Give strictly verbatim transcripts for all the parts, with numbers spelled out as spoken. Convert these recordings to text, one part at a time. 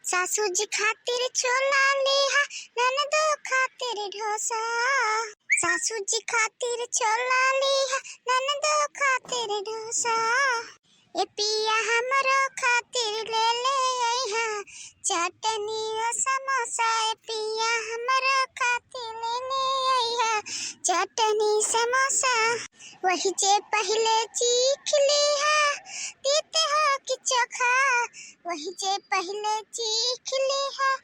सासू जी खातिर छोला लिहा, ननदो खातिर डोसा। सासू जी खातिर छोला लिहा, ननदो खातिर डोसा। ए पिया हमरो खातिर ले ले अइहा चटनी और समोसा। ए पिया हमरो खातिर ले ले अइहा चटनी समोसा। वही जे पहिले चीख लिहा, तीत हो कि चोखा। वही जे पहिले चीख लिहा,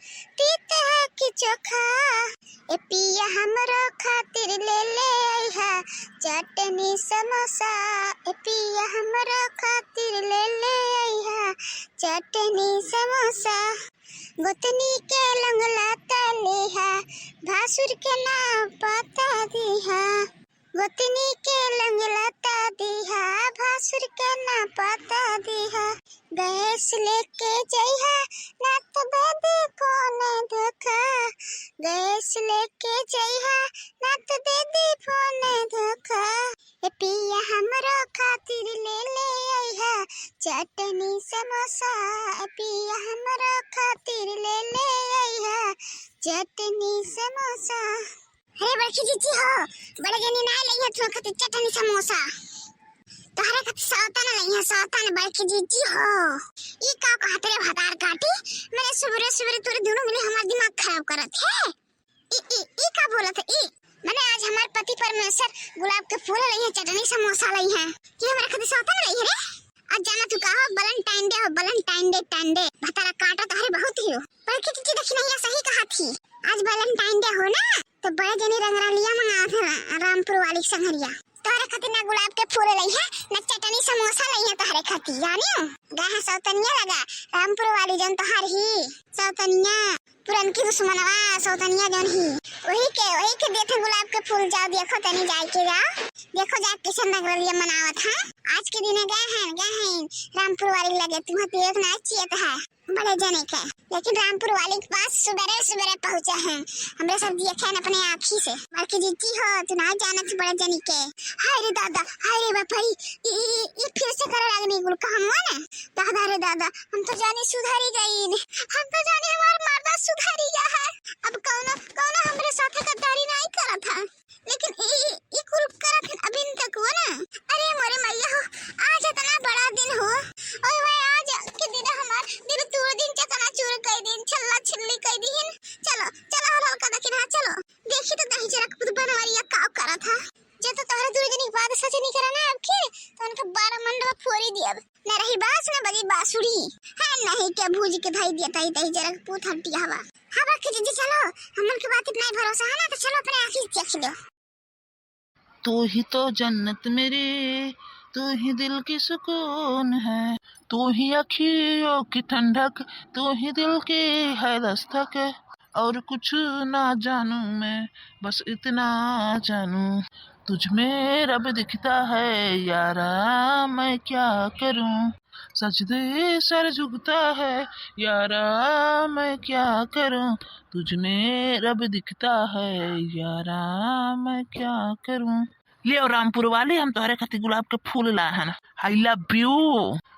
तीत हो कि चोखा। ए पिया हमरो खातिर ले ले अइहा चटनी समोसा। ए पिया हमरो खातिर ले ले अइहा चटनी समोसा। गोतनी के लंगलाता लिहा, भासुर के ना पता दिहा। गोतनी के लंगलाता दिहा, भासुर के ना पता दिहा। गैस लेके जइहा, ना तो दे दे फोन धोखा। गैस लेके जइहा, ना तो दे दे फोन धोखा। ए पिया हमरो खातिर ले ले अइहा चटनी समोसा। ए पिया हमरो खातिर ले ले अइहा चटनी समोसा। अरे बड़की जीजी हो, बड़े जनी ना लइहा तुहरे खातिर चटनी समोसा। तोहरे खातिर सौतन लइहा, सौतन बड़की जीजी हो। ई का कहत रे भतार काटी, मने सुबेरे सुबेरे तोरे दुनो मिली हमार दिमाग खराब करत है। ई, ई, ई का बोलत है ई? मने आज हमार पति परमेश्वर गुलाब के फूल लइहा, चटनी समोसा लइहा कि हमरे खातिर सौतन लइहा रे? आज जाना तू का हो, Valentine Day हो, Valentine Day, टाइन डे। भतारा काटा तोहरे बहुत ही हो। बड़की जीजी देखी नहीं, सही कहा थी। आज Valentine Day हो ना, तो बड़े जनी रंगरलिया मंगावत है रा-, रामपुर वाली संगरिया। तोहरे खातिर ना गुलाब के फूल लइहा, ना चटनी समोसा लइहा तोहरे खातिर, जानियो? गए है सौतनिया लगा, रामपुर वाली जौन तोहार ही। सौतनिया, पुरनकी दुश्मनवा, सौतनिया जौन ही। वही के, वही के देत है गुलाब के फूल, जाओ देखो तनी जाए के जाओ। देखो जा कैसन रंगरलिया मनावत है। आज के दिने गए हैं, गए हैं रामपुर वाली लगे, तुम्हें पियत ना चियत है। बड़े जने के, लेकिन रामपुर वाली के पास सुबेरे सुबेरे पहुँचे हैं। हमरे सब देखे हैं अपने आँखी से। बड़की जीजी हो, तू ना जानत बड़े जनी के। हाय रे दादा, हाय रे बाप रे, ई, ई, ई, ई फिर से करे लागनी कुल कहमवा ना। दादा रे दादा, हम तो जानी सुधरी गईन, हम तो जानी हमार मर्दा सुधरी गया है। अब कौनो, कौनो हमरे साथे गद्दारी नहीं करत है। लेकिन ई, ई, ई कुल करत हन अभिन तक वो ना। अरे मोरे मैया हो, आज इतना बड़ा दिन हो। ओए भाई, आज के दिन हमार दिल तोड़ दिन, चकनाचूर कई दिन, छल्ला छिल्ली कई दिन। चलो, चलो, हल्का दखिन, हाँ, चलो। देखी तो दही जरा खुद बनवरिया का करत है। जे तो तोहरे दुर्जनी के बाद सच नहीं करा ना अब के, तो उनके बारह मंडवा फोड़ी दियब। न रही बास, न बजी बांसुरी। है नहीं के भूज के धई दिया, तई, तई जरा के पूत हटिया हवा। हाँ, बड़की जीजी, चलो, हमन के बात इतना ही भरोसा है ना, तो चलो अपने आँखी से देख लो। तू ही तो जन्नत मेरी, तू ही दिल की सुकून है, तू ही अखियों की ठंडक, तू ही दिल की है दस्तक, और कुछ ना जानूं मैं, बस इतना जानूं, तुझ में रब दिखता है यारा, मैं क्या करूं, सजदे सर झुकता है यारा, मैं क्या करूं, तुझ में रब दिखता है यारा, मैं क्या करूं। ले और रामपुर वाली, हम तोहरे खातिर गुलाब के फूल लाए हन। I love you।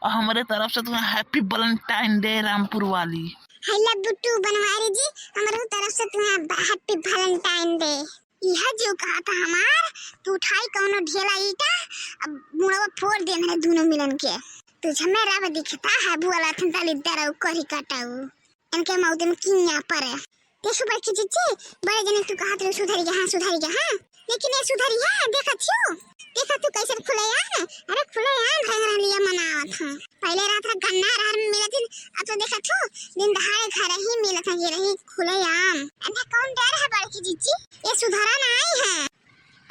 और हमरे तरफ से तुम्हें happy Valentine Day रामपुर वाली। I love you too बनवारी जी, हमरे तरफ से तुम्हें happy Valentine Day। इहा जो कहा था हमार, तू उठाई कौनो ढेला ईटा, अब मुड़वा फोड़ देन है दोनों मिलन के। तुझ में रब दिखता है, बोला थन दलिद्दर और करी कटाऊ। इनके मौत में किया परे। देखो बड़की जीजी, बड़े जने तू कहा तू सुधरी गया, हाँ, सुधरी गया, हाँ। लेकिन ये सुधरी है, देखा थू, देखा तू कैसे खुलेआम, अरे खुलेआम रंगरलिया मनावत है। पहले रात रा गन्ना रहर में मिलत दिन, अब तो देखा थू, दिन दहाड़े घर ही मिलत है, ये रही खुलेआम। अरे कौन डर है बड़की जीजी, ये सुधरा नहीं है।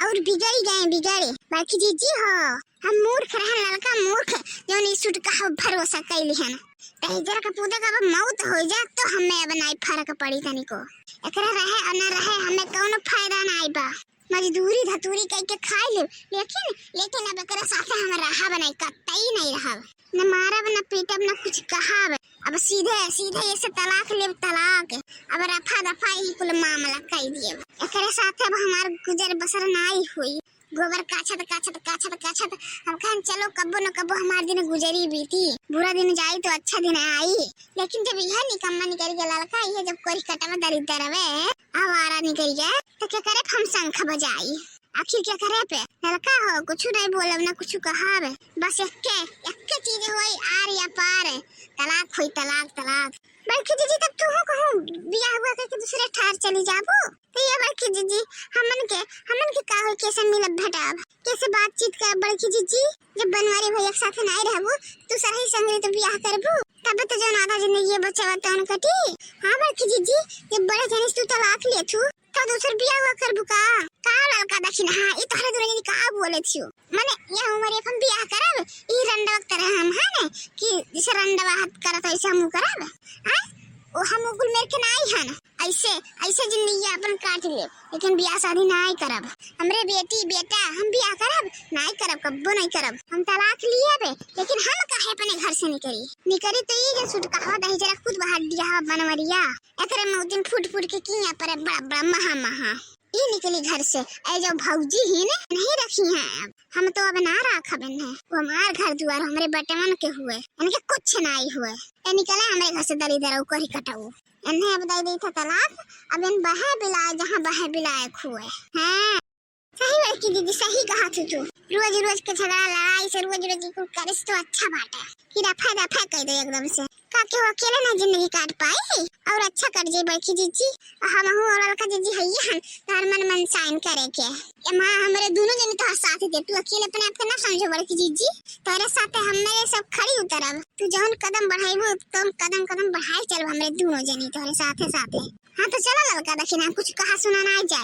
और बिगड़ी गए, बिगड़ी। बड़की जीजी हो, हम मूर्ख रहन, लड़का मूर्ख, जौन ई सूट का भरोसा कैली हन। तही जरा के पूते का अब मौत हो जा, तो हमें अब नाई फर्क पड़ी तनिको। एकरा रहे और न रहे, हमें कौनो फायदा नाई बा। मजदूरी धतूरी कई के खाई ले, लेकिन, लेकिन अब एकरा साथे हम रहा बनाई, कतई नहीं रहब। न मारब, न पीटब, न कुछ कहब। अब सीधे, सीधे ऐसे तलाक लेब, तलाक। अब रफा दफा यही कुल मामला कई दिए। एकरे साथे अब हमार गुजर बसर नाई होई। गोबर काछत, काछत, काछत, काछत हम कहन, "चलो, कब्बो न कब्बो हमार दिन गुजरी बीती, बुरा दिन जाई तो अच्छा दिन आई।" लेकिन जब यह निकम्मा निकरि गया ललका, यह जब कोरी कटवा दरिद्र रहे, आवारा निकरि गया, तो क्या करे हम शंख बजाई? आखिर क्या करे पे? ललका हो, कुछ नहीं बोलब, ना कुछ कहब, बस एक्के, एक्के चीज होई आर या पार, तलाक होई, तलाक, तलाक। बड़की जीजी, तब तू हो कहूँ बियाह हुआ करके दूसरे ठार चली जाबू? तो ये बड़की जीजी, हमन के, हमन के का होई, कैसे मिलब भेटाब, कैसे बातचीत करब बड़की जीजी? जब बनवारी भैया के साथ नाई रहबू, तू सरही संगरी तो बियाह करबू, तब तो जौन आधा जिंदगी ये बचावा तौन कटी। हाँ बड़की जीजी, जब बड़े जनिस तू तलाक लिए थू, तो दूसर बियाह हुआ करबू का? का ललका दखिन, हाँ, ई तोहरे दुनो जनी का बोले थियो? मने यह उम्र अपन बियाह करब, ई रंडवा के तरह हम है ने, कि जैसे रंडवा हाथ करत वैसे हमहू करब, हाँ? ओ हम उकुल मेर के नाई हन, ऐसे, ऐसे जिंदगी अपन काट ले, लेकिन बियाह शादी नाई करब। हमरे बेटी बेटा हम बियाह करब, नाई करब, कब्बो नाई करब। हम तलाक लिए बे, लेकिन हम काहे अपने घर से निकरी? निकरी तो ई जो छुटकावा दही जरा खुद बाहर दिया हवा बनवरिया, एकरे मौतिन फूट फूट के किया परे बड़ा बड़ा महा महा। ई निकली घर से, ऐ जो भौजी ही ने नहीं रखी हैं अब। हम तो अब ना राखब इन्हें। वो हमार घर दुआर हमरे बटवन के हुए, इनके कुछ नाई हुए। ए निकले हमरे घर से दरिद्र कोरी कटऊ। इन्हें अब दे दी था तलाक, अब इन बहे बिलाए जहाँ बहे बिलाए खुए। हाँ। सही बड़की दीदी, सही कहा थू तू। रोज रोज के झगड़ा लड़ाई से रोज रोज के करिस तो अच्छा बाटे कि रफा दफा कह दे एकदम से। का केहू अकेले ना जिंदगी काट पाई और अच्छा कट जाई बड़की जीजी। हमहू और ललका जीजी हइये हन, तोहर मन मनसाइन करे के। ए माँ, हमरे दुनो जनी तोहर साथ दे, तू अकेले अपने आप के ना समझो बड़की जीजी, तोहरे साथे हमरे सब खड़ी उतरब। तू जौन कदम बढ़ाइबू, तौन कदम कदम बढ़ाई चलब हमरे दुनो जनी तोहरे साथे साथे। हाँ तो चला ललका दखिना, कुछ कहा सुना ना जाए।